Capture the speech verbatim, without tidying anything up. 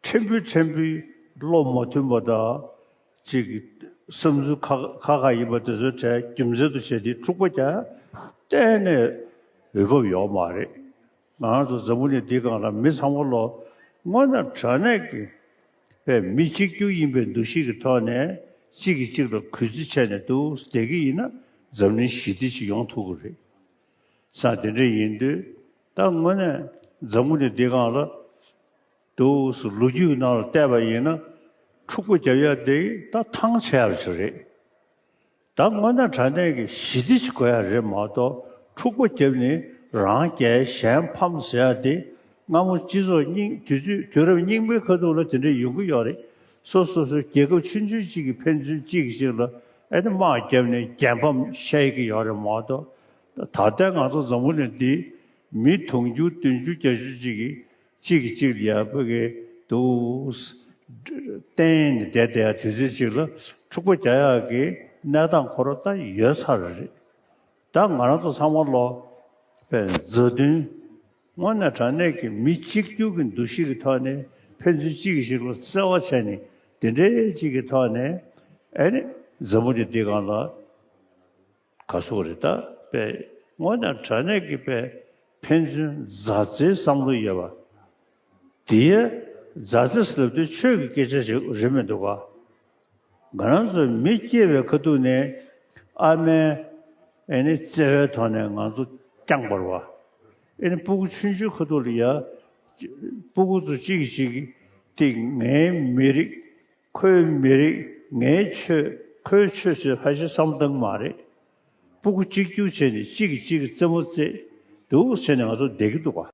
ཕྲན་བུ་ཕྲན་བུའི་བློ་མ་མཐུན་པ་དང་། ཅིག་བསམ་ཚུལ་ཁ་ཁ་ཁ་ཡིན་པ་དེ་ཚོའི་གྲས་རྒྱུ་མཚན་དུ་བྱས་ཏེ་འཁྲུག་པ་རྒྱག་གཏན་ནས་འོས་བབ་ཡོད་མ་རེད། ང་རང་ཚོ་འཛམ་བུ་གླིང་འདིའི་སྒང་ལ་མི་ཚང་མ་ལོ་དངོས་གནས་དྲང་གནས་ཀྱི་པའི་མི་གཅིག་གྱུར་ཡིན་པའི་འདུ་ཤེས་ཀྱི་ཐོག་ནས་གཅིག་གིས་གཅིག་ལ་གུས་བརྩི་བྱས་ནས་འདུག་བསྡད་ཀྱི་ཡིན་ན་འཛམ་གླིང་ཞི་བདེ་ཞིག་ཡོང་ཐུབ་ཀྱི་རེད། ས་དེ་འདྲ་ཡིན་དུས་ད་དངོས་གནས་འཛམ་བུ་གླིང་འདིའི་སྒང་ལ། འདུག་ལོ་རྒྱུས་ནང་ལ་བལྟས་པ་ཡིན་ན་འཁྲུག་པ་རྒྱབ་ཡ་དེ་ད་ཐང་ཆད་ཡ་ཞིག་རེད། ད་དངོས་གནས་དྲང་གནས་ཀྱི་ཞི་བདེ་ཞིག་དགོས་ཡ་རེད་མ་གཏོགས་འཁྲུག་པ་བརྒྱབ་ནས་རང་རྒྱལ་གཞན་ཕམ་ཟེར་ཡ་དེ་སྔ་མོ་སྤྱི་ཚོགས་རྙིང་དུས་ཚོད་དུས་རབས་རྙིང་པའི་ཁ་ཐུག་ལ་དེ་འདྲ་ཡོང་གི་ཡོད་རེད། སོ་སོ་སོའི་རྒྱལ་ཁབ་ཆུང་ཆུང་གཅིག་གི་ཕན་ཚུན་གཅིག་གིས་གཅིག་ལ་ཨེ་ནི་དམག་བརྒྱབ་ནས་རྒྱལ་ཕམ་བཤད་ཀྱི་ཡོད་རེད་མ་གཏོགས། ད་ལྟ་ང་ཚོ་འཛམ་བུ་གླིང་འདི་མི་དུང་ཕྱུར་བདུན་ཅུ་བརྒྱད་ཅུ་གཅིག་གིས། གཅིག་གིས་གཅིག་ལ་ཡར་ཕ་གི་འདུག་བསྟན་ནས་བསྡད་བསྡད་ཡ་དུས་ཚོད་ཅིག་ལ་འཁྲུག་པ་རྒྱག་ཡག་གི་གནས་སྟངས་ཁོ་རང་ད་ཡོད་ཚར་རེད། ད་ང་རང་ཚོ་ཚང་མ་ལོ་པའི་མཛའ་མཐུན་དངོས་གནས་དྲང་གནས་ཀྱི་མི་གཅིག་གྱུར་གྱི་འདུ་ཤེས་ཀྱི་ཐོག་ནས་ཕན་ཚུན་གཅིག་གིས་གཅིག་ལ་བརྩེ་བ་བྱས་ནས་དེ་འདྲའི་གཅིག་གི་ཐོག་ནས་ཨེ་ནི་འཛམ་བུ་གླིང་འདིའི་སྒང་ལ། ག་སོགས་རེད་ད་པས་དངོས་གནས་དྲང་གནས་ཀྱི་པས་ཕན་ཚུན་མཛའ་བརྩེའི་བསམ་བློ་ཡོད་པ། དེའི་མཛའ་བརྩེ་ཟེར་ལབ་དུས་ཆོས་ཀྱི་སྐད་ཆ་ཞིག་རེད་མི་འདུག་ག་ང་རང་ཚོ་མི་སྐྱེས་པའི་ཁ་ཐུག་ནས་ཨ་མའི་ཨེ་ནི་བརྩེ་བའི་ཐོག་ནས་ང་ཚོ་བསྐྱངས་པ་རེད་བ། ཨེ་ནི་སྤུ་གུ་ཆུང་ཆུང་ཁ་ཐུག་ལ་ཡ། སྤུ་གུ་ཚོ་གཅིག་གིས་གཅིག་གིས་དེ་ངའི་མི་རིགས། ཁོའི་མི་རིགས། ངའི་ཆོས། ཁོའི་ཆོས་ཟེར་ཕལ་ཆེར་བསམ་བཏང་མ་རེད། སྤུ་གུ་གཅིག་གྱུར་བྱས་ནས་གཅིག་གིས་གཅིག་གི་རྩེད་མོ་རྩེ་འདུག་བྱས་ནས་ང་ཚོ་བསྡད་ཀྱི་འདུག་ག